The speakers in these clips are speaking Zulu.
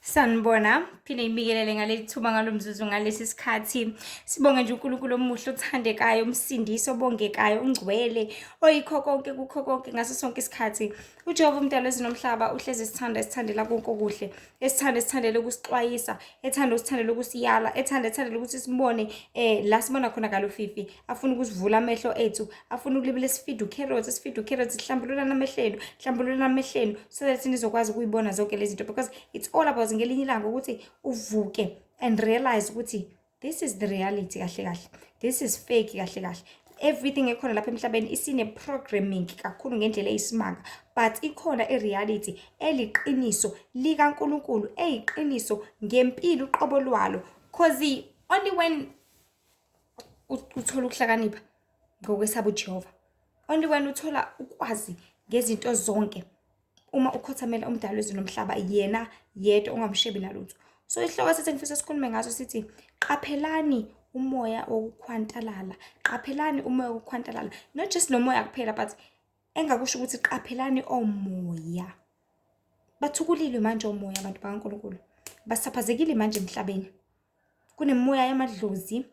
Sanibona, phinde ngibingelele ngaleli thuba ngalo mzuzu ngalesi sikhathi. Sibonge nje uNkulunkulu omuhle othandekayo, umsindisi obongekayo, ungcwele, oyikho konke kukho konke ngaso sonke isikhathi. UJehova umdali wezulu nomhlaba uhlezi esithanda esithandela konke okuhle, esithanda esithandela ukusixwayisa, ethanda usithandela ukusiyala, ethanda ethandela ukuthi sibone la sibona khona kalufifi, afuna ukusivula amehlo ethu, afuna ukulibele sifide ukherothi, sifide ukherothi, sihlambululana amehlo enu, hlambululana amehlo enu so that nizokwazi ukuyibona zonke lezi zinto, because it's all about ngelinye ilanga ukuthi uvuke and realize ukuthi this is the reality kahle kahle, this is fake kahle kahle. Everything ekhona lapha emhlabeni isine-programming kakhulu ngendlela eyisimanga, but ikhona i-reality eliqiniso likaNkulunkulu, eyiqiniso ngempilo uqobo lwalo, 'cause only when uthola ukuhlakanipha ngokwesaba uJehova, only when uthola ukwazi ngezinto zonke uma ukhothamela umdali wezulu nomhlaba, yena yedwa ungamshebi nalutho. So isihloko sithi ngifisa sikhulume ngaso sithi qaphelani umoya wokukhwantalala, qaphelani umoya wokukhwantalala. Not just lo moya kuphela, but engakusho ukuthi qaphelani omoya. Bathukulile manje omoya abantu bakaNkulunkulu, basaphazekile manje emhlabeni. Kunemimoya yamadlozi,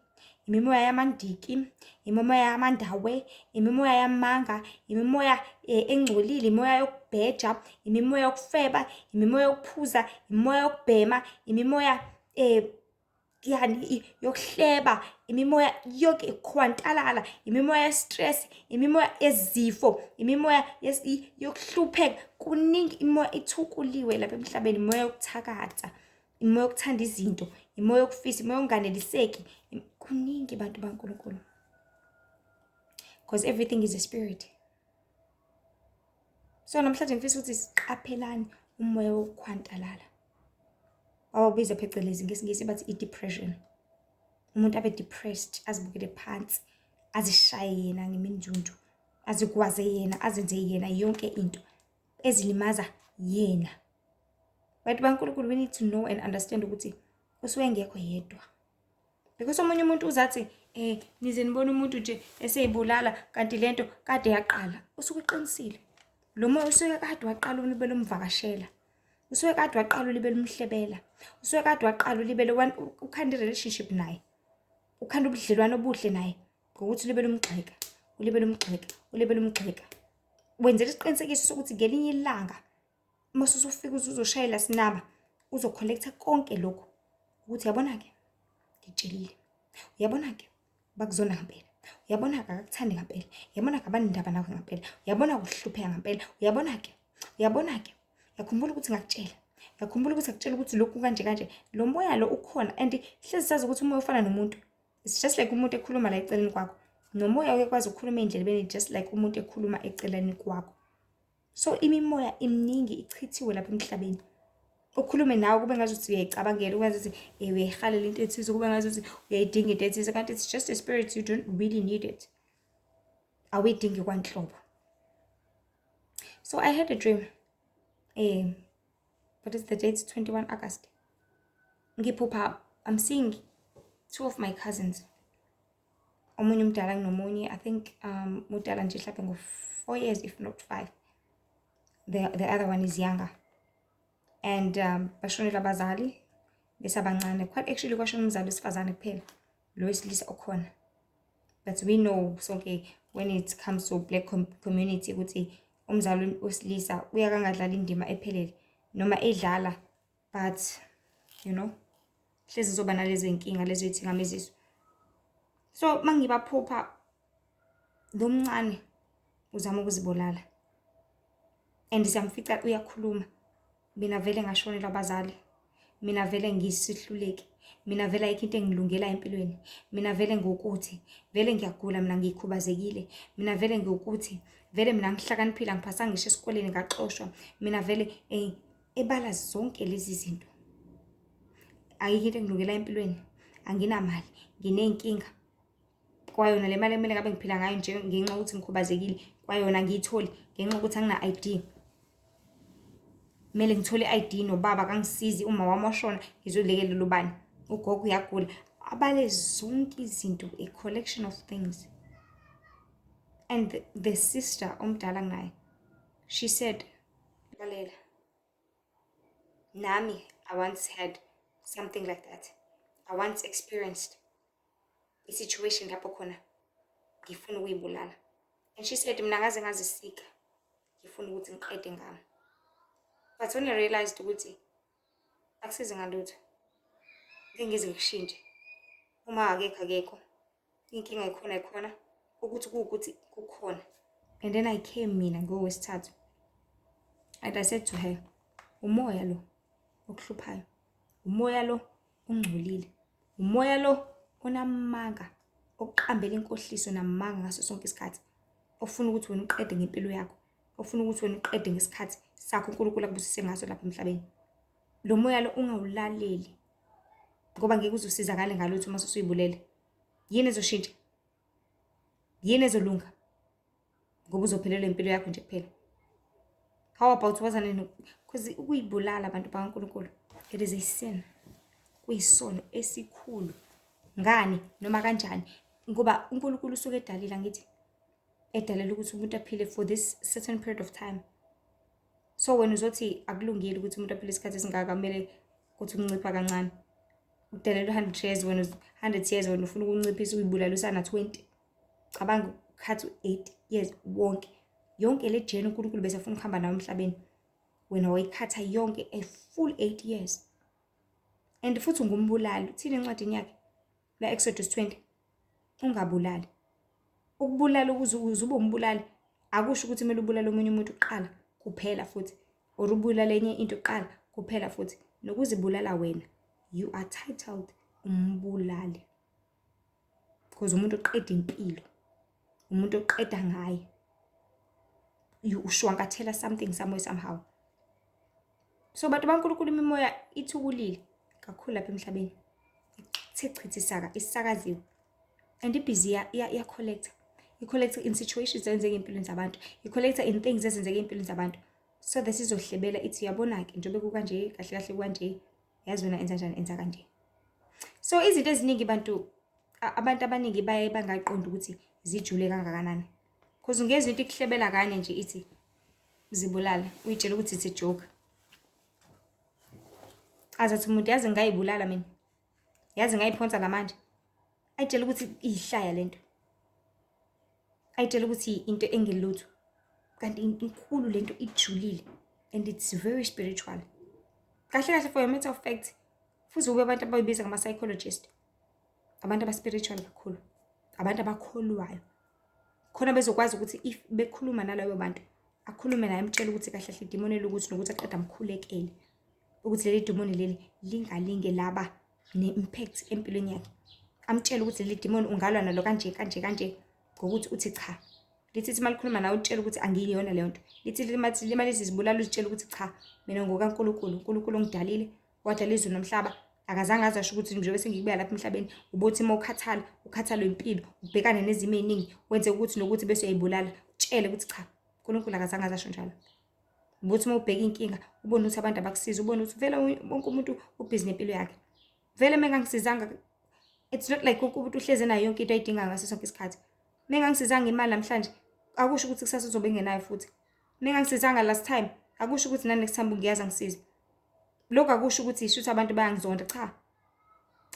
imimoya yamandiki, imimoya yamandawe, imimoya yamanga, imimoya engcolile, imimoya yokubheja, imimoya yokufeba, imimoya yokuphuza, imimoya yokubhema, imimoya yani yokuhleba, imimoya yonke ikhwantalala, imimoya ye-stress, imimoya yezifo, imimoya yokuhlupheka. Kuningi, imimoya ithukuliwe lapha emhlabeni, imimoya yokuthakatha, imimoya yokuthanda izinto, imimoya yokufisa, imimoya yokunganeliseki. Kuningi bantu baNkulunkulu, because everything is a spirit. So namhlanje ngifisa ukuthi siqaphelani umoya wokukhwantalala, bawubiza phecelezi ngesiNgisi bathi i-depression. Umuntu abe depressed, azibukele phansi, azishaye yena ngemindundu, azigwaze yena, azenze yena yonke into ezilimaza yena. Bantu baNkulunkulu, we need to know and understand ukuthi usuke engekho yedwa, because omunye umuntu uzathi nize nibone umuntu nje eseyibulala, kanti lento kade yaqala. Usuke eqinisile, lo moya usuke kade waqala ulibele umvakashela, usuke kade waqala ulibele umhlebela, usuke kade waqala ulibele ukhanda i-relationship naye, ukhanda ubudlelwano obuhle naye ngokuthi ulibele umgxeka, ulibele umgxeka, ulibele umgxeka, wenzela isiqinisekiso sokuthi ngelinye ilanga uma usufika uzoshayela sinaba, uzo-collect-a konke lokhu ukuthi uyabona-ke ngikutshelile, uyabona-ke bakuzona ngempela, uyabona-ke akakuthandi ngempela, uyabona-ke abanendaba nawe ngempela, uyabona-ke uhlupheka ngempela, uyabona-ke, uyabona-ke, uyakhumbula ukuthi ngakutshela, uyakhumbula ukuthi ngakutshela ukuthi lokhu kanje kanje. Lo moya lo ukhona, and hlezi sazi ukuthi umoya ufana nomuntu. It's just like umuntu ekhuluma la eceleni kwakho. Nomoya uyakwazi ukukhuluma ey'ndlebeni just like umuntu ekhuluma eceleni kwakho. So imimoya iminingi ichithiwe lapha emhlabeni. Ukhulume nawe kube ngazuthi uyayicabangela, kube ngazuthi uyayihalela into ethize, kube ngazuthi uyayidinga into ethize, kanti it's just a spirit, you don't really need it. Awuyidingi kwanhlobo. So I had a dream. What is the date? 21 August. Ngiphupha, I'm seeing two of my cousins. Omunye umdala kunomunye, I think mudala nje mhlawumbe ngo 4 years if not 5. The other one is younger. And bashonelwa abazali besabancane. Quite actually kwashona umzali wesifazane kuphela. Lo wesilisa okhona. But we know sonke when it comes to black community ukuthi umzali wesilisa uyakangadlali indima ephelele noma edlala, but hlezi uzoba nalezo inkinga lezo ey'thingameziso. So mangibaphupha, lo mncane uzama ukuzibulala and siyamfica uyakhuluma, "Mina vele ngashonelwa abazali, mina vele ngisihluleki, mina vele ayikho into engilungela empilweni, mina vele ngokuthi vele ngiyagula, mina ngikhubazekile, mina vele ngokuthi vele mina ngihlakaniphile, angiphasanga ngisho esikoleni, ngaxoshwa mina vele." Ebala zonke lezi zinto, ayikho into engilungela empilweni, anginamali, nginey'nkinga kwayona le mali ekumele ngabe ngiphila ngayo nje ngenxa yokuthi ngikhubazekile, kwayona angiyitholi ngenxa yokuthi angina-I_D, kumele ngithole i-I_D, nobaba akangisizi, uma wami washona, ngizolekelela ubani, ugogo uyagula. Abale zonke izinto, a collection of things. And the sister omdala kunaye, she said, "Lalela nami I once had something like that. I once experienced a situation lapho khona ngifuna ukuyibulala. And she said, mina ngaze ngazisika, ngifuna ukuthi ngiqede ngami. But when I realized ukuthi akusizi ngalutho, ngeke ngize ngikushintshe. Uma akekho akekho, inkinga ikhona ikhona, ukuthi kuwukuthi kukhona. And then I came mina ngowesithathu and I said to her, umoya lo okuhluphayo, umoya lo ungcolile, umoya lo onamanga, okuqambela inkohliso namanga ngaso sonke isikhathi, ofuna ukuthi wena uqede ngempilo yakho, ofuna ukuthi wena uqede ngesikhathi sakho uNkulunkulu akubusise ngaso lapha emhlabeni. Lo moya lo ungawulaleli, ngoba ngeke uze usizakale ngalutho uma usuyibulele. Yini ezoshintsha? Yini ezolunga? Ngoba uzophelelwa impilo yakho nje kuphela. How about wazane, because ukuyibulala, abantu bakaNkulunkulu, it is a sin. Kuyisono esikhulu. Ngani noma kanjani? Ngoba uNkulunkulu usuke edalile, angithi, edalela ukuthi umuntu aphile for this certain period of time. So wena uzothi akulungile ukuthi umuntu aphile isikhathi esingaka, kumele kuthi ukuncipha kancane. Udalelwe 100 years, wena 100 years, wena ufuna ukunciphisa, uyibulala usana 20. Cabanga ukhatha u-8 years wonke. Yonke le journey uNkulunkulu bese afuna ukuhamba nawe emhlabeni, wena wayikhatha yonke, a full 8 years. And futhi ungumbulali. Uthini encwadini yakhe la, Exodus 20? Ungabulali. Ukubulala, ukuze ube umbulali, akusho ukuthi kumele ubulale omunye umuntu kuqala kuphela futhi, or ubulale enye into kuqala kuphela futhi. Nokuzibulala wena, you are titled umbulali, because umuntu oqeda impilo, umuntu oqeda ngaye, ushwankathela something somewhere somehow. So bantu baNkulunkulu, imimoya ithukulile kakhulu lapha emhlabeni, ithe chithi saka, isakaziwe and i-busy iya-collecta. I-collecta in situations ezenzeka ey'mpilweni zabantu, i-collecta in things ezenzeka ey'mpilweni zabantu, so that izohlebela ithi, uyabona-ke, njengoba kukanje, kahle kahle kukanje, yazi wena enza njani, enza kanje. So izinto eziningi bantu, abantu abaningi baye bangaqondi ukuthi zijule kangakanani, because ungezwa into ikuhlebela kanye nje ithi zibulala, uyitshela ukuthi it's a joke. Azathi umuntu, yazi ngayibulala mina, yazi ngayiphonsa ngamanje. Ayitshela ukuthi iyihlaya lento, ayitshela ukuthi into engelutho, kanti inkulu lento, ijulile and it's very spiritual. Kahle kahle, for a matter of fact, futhi ube abantu abayibiza ngama-psychologist, abantu aba-spiritual kakhulu, abantu abakholwayo, khona bezokwazi ukuthi if bekhuluma nalabo bantu, akhulume naye, amtshele ukuthi kahle kahle idimoni elukuthi nokuthi, aqeda amkhulekele ukuthi leli dimoni leli lingalinge laba ne-impact empilweni yakhe. Amtshele ukuthi leli dimoni ungalwa nalo kanje kanje kanje, ngokuthi uthi cha. Lithi uma likhuluma nawe, utshele ukuthi angiyona leyo nto. Lithi lima lizibulala, uzitshele ukuthi cha, mina ngokaNkulunkulu, uNkulunkulu ongidalile, wadala izulu nomhlaba, akazange aze asho ukuthi njengoba sengikubeka lapha emhlabeni, ubothi uma ukhathala, ukhathalwe impilo, ubhekane nezimo ey'ningi, wenze ukuthi nokuthi bese uyayibulala. Utshele ukuthi cha, uNkulunkulu akazange aze asho njalo. Ubothi uma ubheka inkinga, ubone ukuthi abantu abakusiza, ubone ukuthi vele wonke umuntu u-busy nempilo yakhe. Vele uma engangisizanga, it's not like wonke umuntu uhlezi enayo yonke into ayidingayo ngaso sonke isikhathi. Uma engangisizanga imali namhlanje, akusho ukuthi kusasa uzobe engenayo futhi. Uma engangisizanga last time, akusho ukuthi na-next time ngiyazi angisize. Lokhu akusho ukuthi shuthi abantu bayangizonda, cha.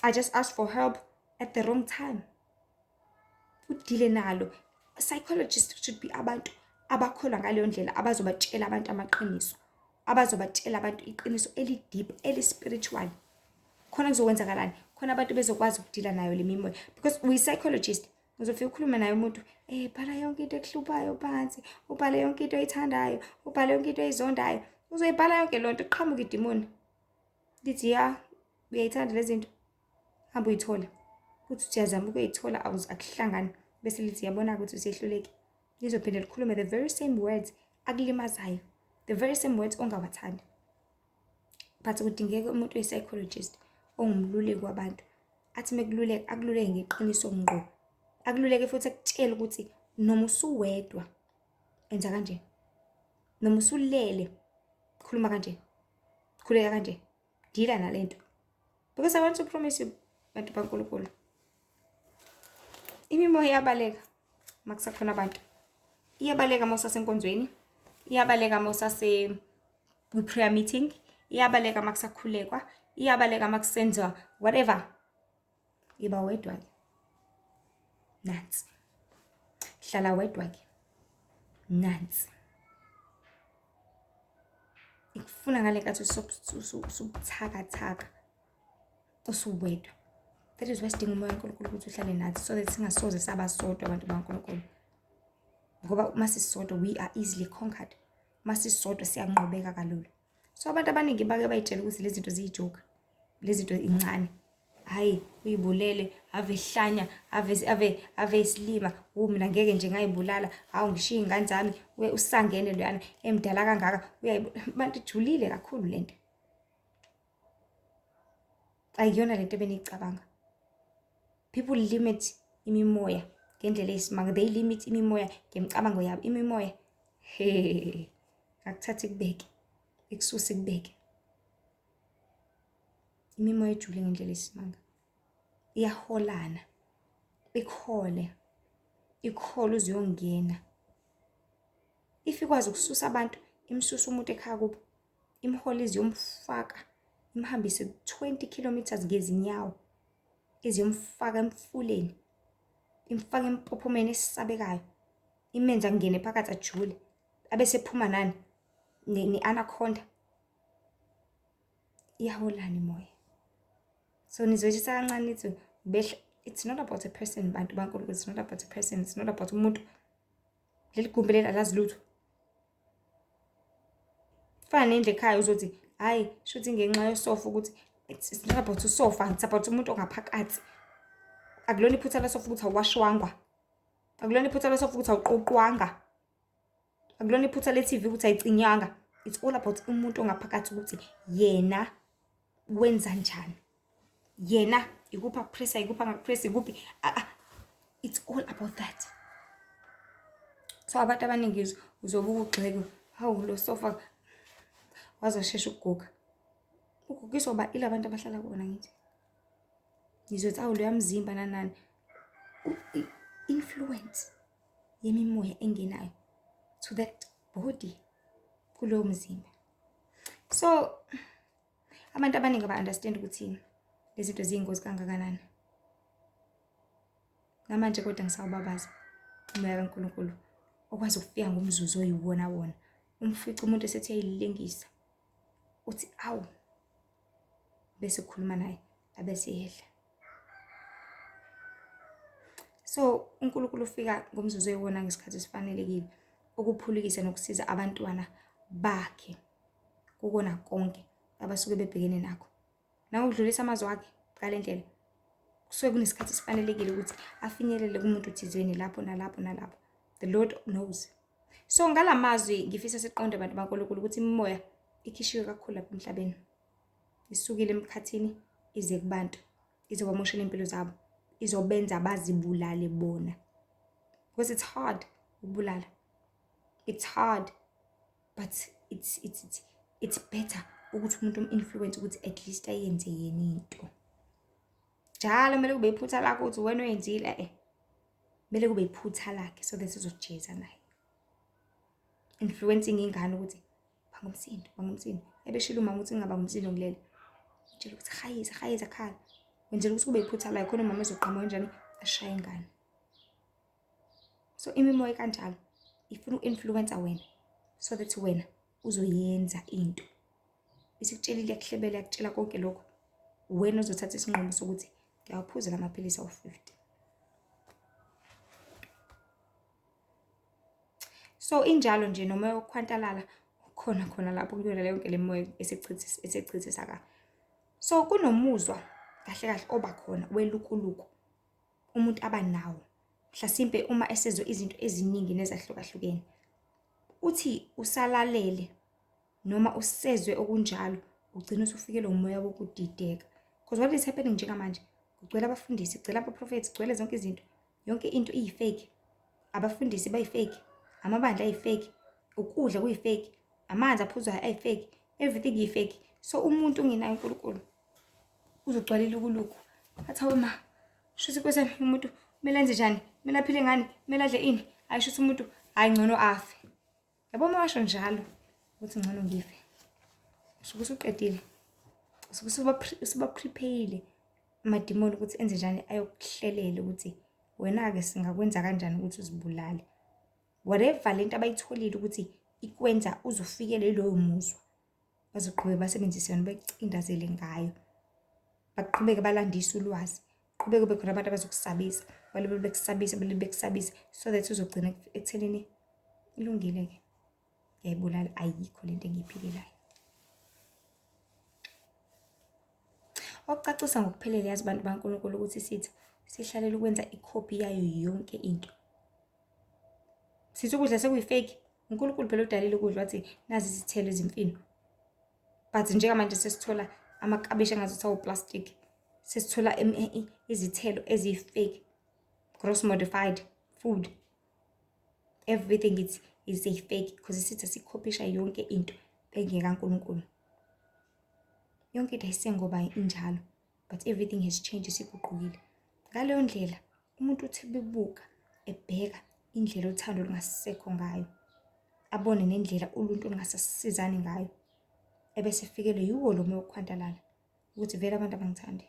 I just asked for help at the wrong time. Udile nalo. Psychologists should be abantu abakholwa ngaleyo ndlela, abazobatshela abantu amaqiniso, abazobatshela abantu iqiniso eli-deep, eli-spiritual. Khona kuzokwenzakalani? Khona abantu bezokwazi ukudila nayo le mimoya, because uyi-psychologist, uzofika ukhulume naye umuntu, bhala yonke into ekuhluphayo phansi, ubhale yonke into oyithandayo, ubhale yonke into oyizondayo. Uzoyibhala yonke loo nto, qhamuka idimoni lithi, ya, uyayithanda lezi zinto, hamba uyithole. Uthi uyazama ukuyithola, akuhlangani. Bese lithi, yabona ukuthi usehluleki. Lizophinde likhulume the very same words akulimazayo, the very same words ongawathandi. But kudingeka umuntu oyi-psychologist, ongumluleki wabantu, athi mekululeka, akululeke ngeqiniso ngqo, akululeke futhi akutshele ukuthi noma usuwedwa enza kanje, noma usulele khuluma kanje, khuleka kanje, dila nalento. Because I want to promise you, bantu baNkulunkulu, imimoya iyabaleka makusakhona abantu. Iyabaleka uma usasenkonzweni, iyabaleka uma usase kwi-prayer meeting. Iyabaleka uma kusakhulekwa, iyabaleka uma kusenziwa whatever. Iba wedwa-ke. Nansi. Hlala wedwa-ke. Nansi. Ikufuna ngale nkathi usubuthakathaka, usuwedwa. That is why sidinga umoya kaNkulunkulu ukuthi uhlale nathi so that singasoze saba sodwa abantu bakaNkulunkulu. Ngoba uma sisodwa we are easily conquered. Uma sisodwa siyanqobeka kalula. So abantu abaningi bake bayitshela ukuthi lezi zinto ziyijoke, lezi zinto incane. Hhayi uyibulele, ave ehlanya, ave ave ave isilima, wu mina ngeke nje ngayibulala, hawu ngishiye iy'ngane zami, usangene loyana emdala kangaka, bantu ijulile kakhulu le nto. Ayiyona lento ebeniyicabanga. People limit imimoya ngendlela eyisimanga, they limit imimoya ngemicabango yabo, imimoya he akuthathe ikubeke, ikususe ikubeke. Imimoya ejule ngendlela eyisimanga iyaholana, ikuhole, ikuhole uze uyongena. If ikwazi ukususa abantu, imsuse umuntu ekhaya kubo, imhole ize iyomfaka, imhambise 20 kilometers ngezinyawo, ize iyomfaka emfuleni, imfake empophomeni esabekayo, imenze angene phakathi ajule, abese ephuma nani ne-anaconda. Iyaholana imoya. So nizoyithisa kancane nithi behla. It's not about a person bantu baNkulunkulu, it's not about a person, it's not about umuntu. Leli gumbi leli alazi lutho. Fana nendlu ekhaya uzothi hhayi shuthi ngenxa yosofa ukuthi it's not about usofa, it's about umuntu ongaphakathi. Akulona iphutha lesofa ukuthi awuwashwangwa. Akulona iphutha lesofa ukuthi awuqoqwanga. Akulona iphutha le-T_V ukuthi ayicinyanga. It's all about umuntu ongaphakathi ukuthi yena wenza njani. Yena ikuphi akupressa, ikuphi angakupressi, ikuphi it's all about that. So abantu abaningi uzobuka ugxeke, hawu lo sofa waze washesha ukuguga. Ugugiswa uba ila bantu abahlala kubona ngithi. Ngizothi awu loya mzimba nani nani. Influence yemimoya engenayo to that body kulowo mzimba. So abantu abaningi aba-understand ukuthi lezi zinto ziyingozi kangakanani. Namanje kodwa ngisawubabaza umoya kaNkulunkulu okwazi ukufika ngomzuzu oyiwona wona. Umfice umuntu esethi uyayilengisa, uthi awu, bese ukhuluma naye abese yehla. So uNkulunkulu ufika ngomzuzu oyiwona ngesikhathi esifanelekile ukuphulukisa nokusiza abantwana bakhe kukona konke abasuke bebhekene nakho. Nangokudlulisa amazwi akhe ngale ndlela, kusuke kunesikhathi esifanelekile ukuthi afinyelele kumuntu thizeni lapho nalapho nalapho. The Lord knows. So ngala mazwi ngifisa siqonde bantu baNkulunkulu ukuthi imimoya ikhishiwe kakhulu lapha emhlabeni. Isukile emkhathini ize kubantu, izobamoshela iy'mpilo zabo, izobenza bazibulale bona. Because it's hard ukubulala. It's hard, but it's better ukuthi umuntu um-influence ukuthi at least ayenze yena into. Njalo kumele kube iphutha lakho ukuthi wena oyenzile, kumele kube iphutha lakhe so that uzojeza naye. Influencing ingane ukuthi banga umsindo, banga umsindo. Ebeshilo umama ukuthi ngingabanga umsindo ngilele. Utshela ukuthi hayiza, hayiza khala. Wenzela ukuthi kube iphutha lakhe khona umama ezoqhamuka kanjani ashaye ingane. So imimoya kanjalo ifuna uku-influence wena so that wena uzoyenza into. Isikutshelile, yakuhlebela, yakutshela konke lokho. Wena ozothatha isinqumo sokuthi ngiyawaphuza la maphilisi awu-50. So injalo nje nomoya wokukhwantalala ukhona khona lapho kuyona yonke le moya esechithisa ka. So kunomuzwa kahle kahle oba khona welukuluku umuntu aba nawo mhlasimpe uma esezwe izinto eziningi nezahlukahlukene. Uthi usalalele noma usezwe okunjalo ugcina usufikelwa umoya wokudideka. Because what is happening njengamanje, kugcwele abafundisi, kugcwele abaprofethi, kugcwele zonke izinto. Yonke into iyi-fake. Abafundisi bayi-fake, amabandla ayi-fake, ukudla kuyi-fake, amanzi aphuzwayo ayi-fake, everything iyi-fake. So umuntu ongenayo uNkulunkulu uzogcwala ilukuluku. Athi hawe ma, shuthi Nkosi yami umuntu kumele enze njani? Kumele aphile ngani? Kumele adle ini? Hhayi shuthi umuntu, hhayi ngcono afe. Yabo uma washo njalo ukuthi ngcono ngife. Usuke usuqedile, usuke usuba-prepare-ile amadimoni ukuthi enze njani, ayokuhlelela ukuthi wena-ke singakwenza kanjani ukuthi uzibulale. Whatever lento abayitholile ukuthi ikwenza uze ufikele loyo muzwa, bazoqhubeka basebenzise yona, bekucindezele ngayo, baqhubeke balandise ulwazi, qhubeke kube khona abantu abazokusabisa, balobe bekusabisa, balobe bekusabisa, so that uzogcina ekuthenini ilungile-ke, ngiyayibulala, ayikho lento engiyiphilelayo. Okucacisa ngokuphelele yazi bantu baNkulunkulu ukuthi sithi sihlalela ukwenza ikhophi yayo yonke into. Sithi ukudla sekuyi-fake. UNkulunkulu phela udalile ukudla wathi nazi izithelo ezimfino. But njengamanje sesithola amakabishi engazuthi awu-plastic. Sesithola izithelo eziyi-fake, gross modified food. Everything is a fake because isitha sikhophisha yonke into engekaNkulunkulu. Yonke into ayisengoba injalo, but everything has changed, isiguqukile. Ngaleyo ndlela umuntu uthi bebuka ebheka indlela uthando olungasekho ngayo, abone nendlela uluntu olungasasizani ngayo, ebese efikelwe yiwo lo moya wokukhwantalala ukuthi vele abantu abangithandi,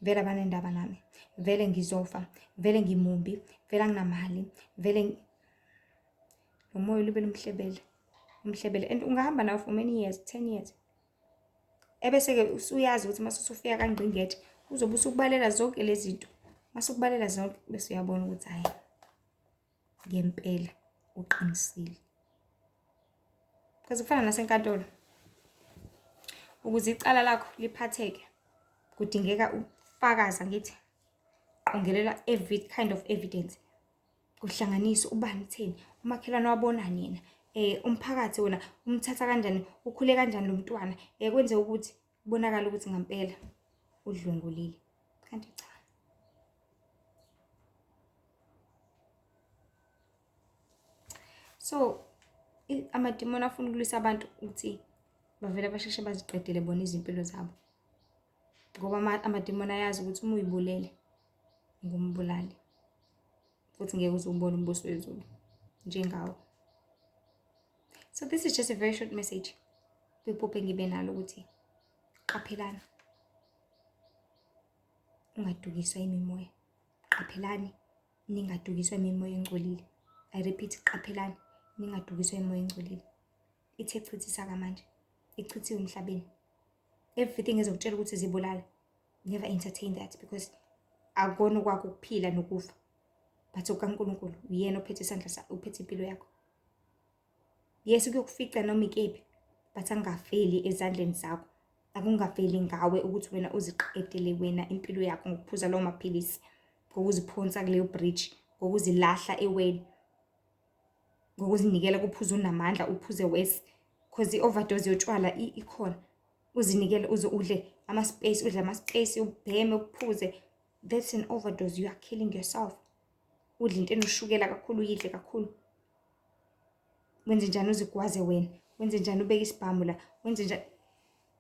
vele abanendaba nami, vele ngizofa, vele ngimumbi, vele anginamali, vele lo moya lube lumhlebele, umhlebele. And ungahamba nawo for many years, 10 years. Ebese-ke usuyazi ukuthi mase usufika kangqingethe uzobe usukubalela zonke lezi zinto. Mase ukubalela zonke bese uyabona ukuthi hhayi ngempela uqinisile. Because kufana nasenkantolo, ukuze icala lakho liphatheke kudingeka ubufakazi, angithi? Qongelela every kind of evidence, kuhlanganiswe ubani utheni, umakhelwane wabonani yena, umphakathi wona umthatha kanjani, ukhule kanjani lo mntwana, kwenzeka ukuthi kubonakale ukuthi ngampela udlwengulile, kanti cha. So amadimoni afuna ukulwisa abantu ukuthi bavele basheshe baziqedele bona izimpilo zabo, ngoba amadimoni ayazi ukuthi uma uyibulele ngumbulali, futhi ngeke uze ubone umbuso wezulu njengawo. So this is just a very short message kwiphupho engibe nalo ukuthi qaphelani, ungadukiswa imimoya, qaphelani ningadukiswa imimoya engcolile. I repeat, qaphelani ningadukiswa imimoya engcolile. Ithe chithisa kamanje, ichithiwe emhlabeni. Everything ezokutshela ukuthi zibulale, never entertain that, because akukona okwakho ukuphila nokufa, but okaNkulunkulu. Uyena ophethe isandla sakho, uphethe impilo yakho. Yes, kuyokufica noma ikephi, but angafeli ezandleni zakho, akungaveli ngawe ukuthi wena uziqedele wena impilo yakho ngokuphuza lawo maphilisi, ngokuziphonsa kuleyo bridge, ngokuzilahla eweni, ngokuzinikela kuphuza unamandla, uphuze worse, cause i-overdose yotshwala ikhona. Uzinikele uze udle ama-space, udle ama-space, ubheme, uphuze. That's an overdose, you are killing yourself. Udle into enoshukela kakhulu, uyidle kakhulu. Wenze njani uzigwaze wena? Wenze njani ubeke isibhamu la? Wenze njani?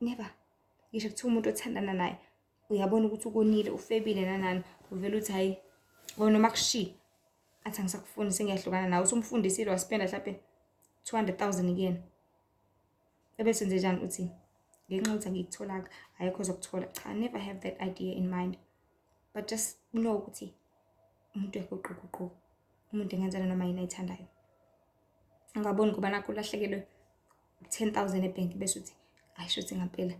Never. Ngisho kuthiwa umuntu othandana naye uyabona ukuthi ukonile, ufebile nanani, uvele uthi hayi, or noma kushiye athi angisakufuni, sengiyahlukana nawe. Usumfundisile, waspenda mhlampe 200,000 kuyena, ebese enze njani? Uthi ngenxa yokuthi angikutholanga, ayikho ozokuthola. Cha, never have that idea in mind, but just know ukuthi umuntu uyaguquguquka, umuntu engenzela noma yini ayithandayo. Ungaboni ngoba nakho ulahlekelwe 10,000 ebhenki bese uthi hayi, shuthi ngampela.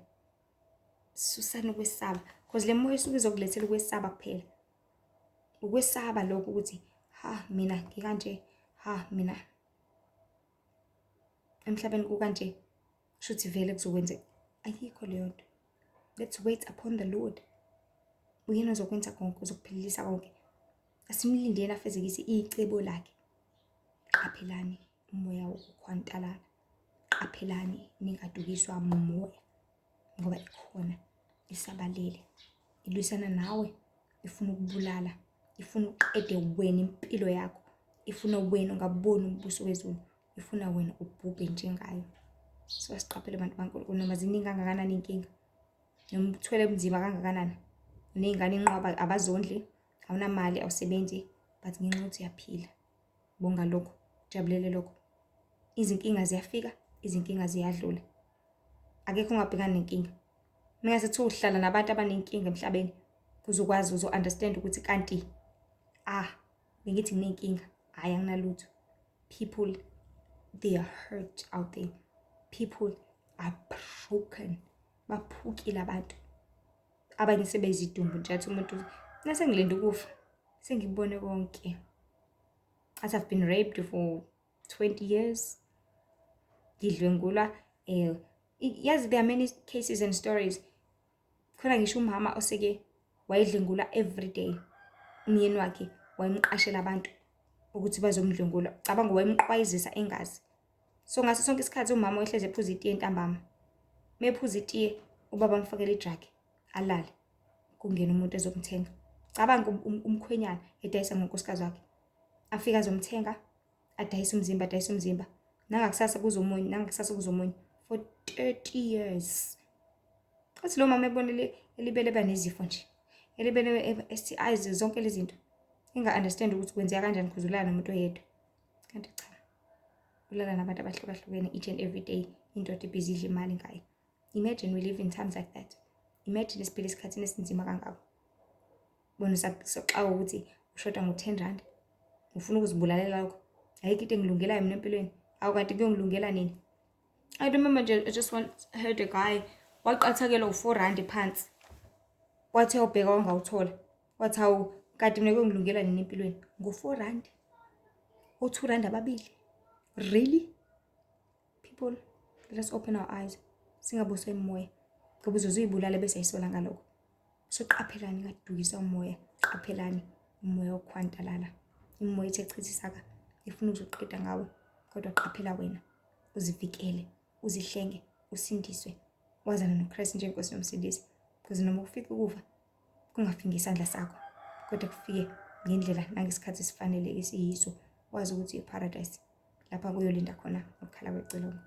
Susani ukwesaba, because le moya isuke izokulethela ukwesaba kuphela, ukwesaba lokho ukuthi ha mina ngikanje, ha mina emhlabeni kukanje, shuthi vele kuzokwenzeka. Ayikho leyo nto. Let's wait upon the Lord. Uyena ozokwenza konke, uzokuphilisa konke. Asimlindeni afezekise icebo lakhe. Qaphelani umoya wokukhwantalala, qaphelani ningadukiswa moya, ngoba ikhona isabalele, ilwisana nawe, ifuna ukubulala, ifuna uqede wena impilo yakho, ifuna wena ungaboni umbuso wezulu, ifuna wena ubhubhe njengayo. So asiqaphele bantu baNkulunkulu, noma ziningi kangakanani iy'nkinga, noma uthwele bunzima kangakanani, uney'ngane inqwaba abazondli, awunamali, awusebenzi, but ngenxa yokuthi uyaphila, bonga lokho, jabulele lokho. Izinkinga ziyafika, izinkinga ziyadlula. Akekho ongabhekani nenkinga. Mengase kuthiwa uhlala nabantu abanenkinga emhlabeni, uzokwazi uzo-understand ukuthi kanti ah bengithi nginenkinga, hhayi anginalutho. People, they are hurt out there. People are broken. Baphukile abantu. Abanye sebezidumbu nje, athi umuntu nasengilinde ukufa, sengikubone konke. Athi I've been raped for 20 years. Ngidlwengulwa yazi there are many cases and stories. Khona ngisho umama oseke wayedlwengulwa every day. Umyeni wakhe wayemqashela abantu ukuthi bazomdlwengula. Cabanga, wayemqwayizisa engazi. So ngaso sonke isikhathi umama wayehlezi ephuza itiye ntambama. Mephuza itiye, ubaba amfakele i-drug, alale. Kungena umuntu ezomthenga. Cabanga umkhwenyana edayisa ngonkosikazi wakhe. Afike azomthenga, adayise umzimba, adayise umzimba. Nangakusasa kuze omunye, nangakusasa kuze omunye. For 30 years. Athi lo mama ebona elibele eba nezifo nje. Elibele STIs, zonke lezi zinto. Enga-understand ukuthi kwenzeka kanjani because ulala nomuntu oyedwa. Kanti cha. Ulala nabantu abahlukahlukene each and every day. Indoda ibhizi idla imali ngayo. Imagine we live in times like that. Imagine siphila esikhathini esinzima kangako. Bona soxaka ukuthi ushoda ngo-10 rand. Ufuna ukuzibulalela lokho. Ayikho into engilungelayo mina empilweni. Awu, kanti kuyongilungela nini? I remember nje, I just once heard a guy waqathakelwa u-4 rand phansi. Wathi uyawubheka wangawuthola. Wathi hawu, kanti mina kuyongilungela nini empilweni? Ngo-4 rand. O-2 rand ababili. Really? People, let us open our eyes. Singabuswa imimoya. Ngoba uzoze uyibulale bese ayisola ngalokho. So qaphelani, ngadukiswa umoya. Qaphelani umoya wokukhwantalala. Imimoya ethe chithisaka ifuna ukuzoqeda ngawe. Kodwa qaphela wena, uzivikele, uzihlenge, usindiswe. Wazana noKristu njengenkosi nomsindisi. Ukuze noma kufika ukufa, kungafiki ngesandla sakho, kodwa kufike ngendlela nangesikhathi esifanele esiyiso. Wazi ukuthi i-paradise lapha kuyolinda khona ukukhala kwecilongo.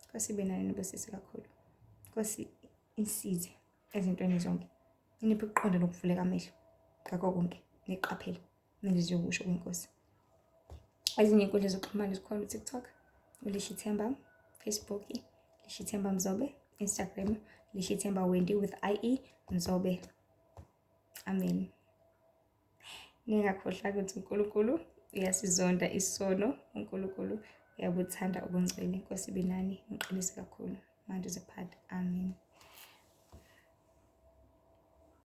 Nkosi ibe nani, nibusise kakhulu. Nkosi inisize ezintweni zonke. Iniphe ukuqonda nokuvuleka amehlo ngakho konke. Niqaphele nenze njengokusho kwenkosi. Ezinye iy'nkundla zokuxhumana zikhona: u-TikTok, uLihlithemba, Facebook, Lihlithemba Mzobe, Instagram, Lihlithemba Wendy with IE Mzobe. Amen. Ningakhohlwa ukuthi uNkulunkulu uyasizonda isono, uNkulunkulu uyabuthanda ubungcwele. Inkosi ibe nani, ngiqinise kakhulu. Manje zephatha. Amen.